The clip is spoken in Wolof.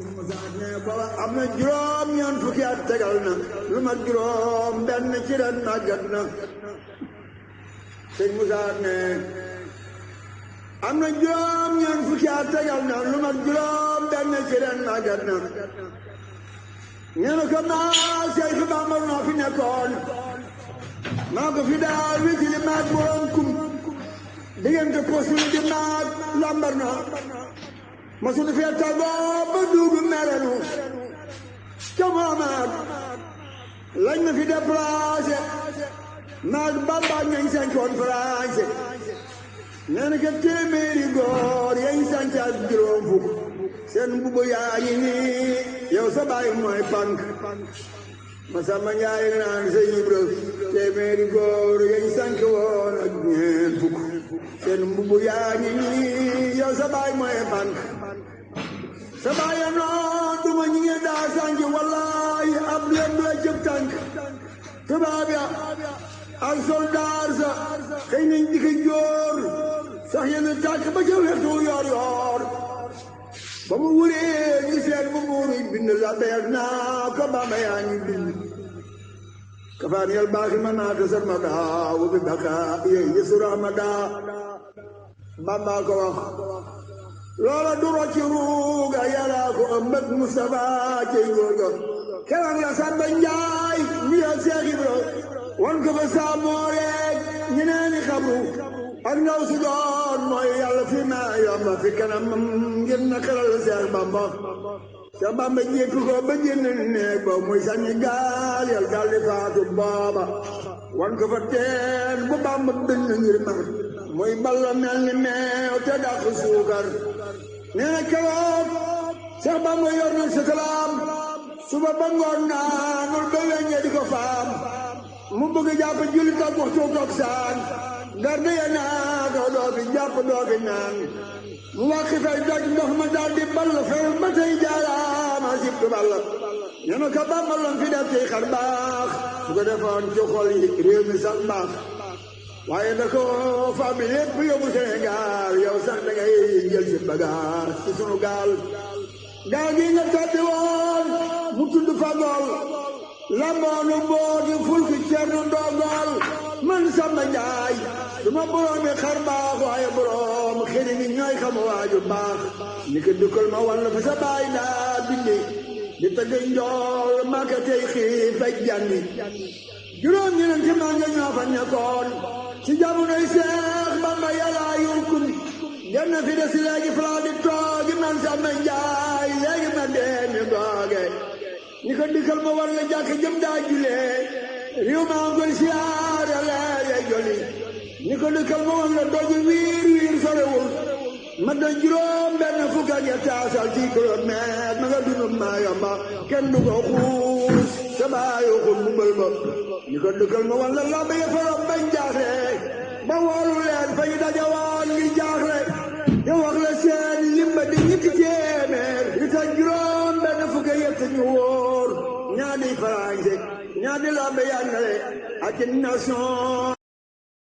am na juróom ñeent fukki at tegal na lu mat juróom benn ci ren màggat na sëñ Moussa ne am na juróom ñeent fukki at tegal na lu mat juróom benn ci ren màggat na ñu ne ko maa Seex Bamba noo fi nekkoon maa ko fi daal witili maag borom kum diggante posuli di maag lambar na ma suñu fee tàggoo ba duugu merenu ca moomaat lañ ma fi déplacé maag Bamba ñañ sancoon français nee na ke téeméeri góor yañ sanc ak juróom fukk seen mbubu yaa ngi nii yow sa baay mooy pank ma samba njaay naan sa Ibra téeméeri góor yañ sanc woon ak ñeent fukk seen mbubu yaa ngi nii yow sa baay mooy pank sa baay ya noon duma ñi ngeen daa sanc wallaahi ab leen du la cëb tànk tubaab ya ak soldaar sa xëy nañ di ko jóor sax yéen tàkk ba ca wetu yor yor ba mu wuree ñu seet bu buuru bind la beer naa ko Bamba yaa ngi bind kafaan yal baaxi ma naata sar ma daa wu bi baka yey yesu rahmada Bamba ko wax loola du rocci ruuga yàlla ko ëmbët Mustafa cey góor ga keroog la Samba Njaay mi ya Seex Ibra wan ko fa saamooree ñeneeni xabru ak ndaw si doon mooy yàlla fi ma yomba fi kanam ngir na xelal Seex Bamba Seex Bamba jékki ko ba génn néeg ba muy sañi gaal yal daldi faatu booba wan ko fa teen bu Bamba bind ngir mar muy balla mel ni meew te dàq suukar nee na keroog Seex Bamba yor na sukalaam suba ba ngoon naanul ba weññee di ko faam mu bëgg jàpp julli tak waxtu takkusaan garde ya naa ko doo fi jàpp doo fi naan mu wàqi fay doj ndox ma daal di ball fay ba tey jaaraama sibtu ball ñu ne ko Bamba lan fi def ci xar baax su ko defoon ci xol yi réew mi sax baax waaye da ko fa bi lépp yóbbu Sénégal yow sax da ngay jël ci bagage ci sunu gaal gaal gi nga tàbbi woon mu tudd Fagol lamboonu booti fulki Cerno Ndogol man Samba Njaay duma boroomi xar baax waaye boroom xëri ni ñooy xam waaju baax ni ko dukkal ma walla fa sa baay daa bindi di tëgg njool maka tey xiif ak jànni juróom ñeneen ci maa nga ñoo fa nekkoon ci jamonoy Seex Bamba yàlla yul kun genn fi des léegi falaa di toogi man Samba Njaay léegi ma dee ñu dooge ni ko dikkal ma war la jàkk jëm daa julee réew maa ngoy siyaare leey joli ni ko dikkal ma war la doji wiir sorewul ma doon juróom benn fukk ak taasal ci kilomètre ma nga dunum maa yomba kenn du ko xuus sa baayu xul mu bël ba ni ko dikkal ma war la lamb ya faram bañ jaaxle ba woolu leen fa ñu dajawaan ngi jaaxle ñu wax la seen limba di ñetti téeméer li tax juróom benn fukk yett ñu wóor ñaadi français ñaadi lamb yàngale ak nation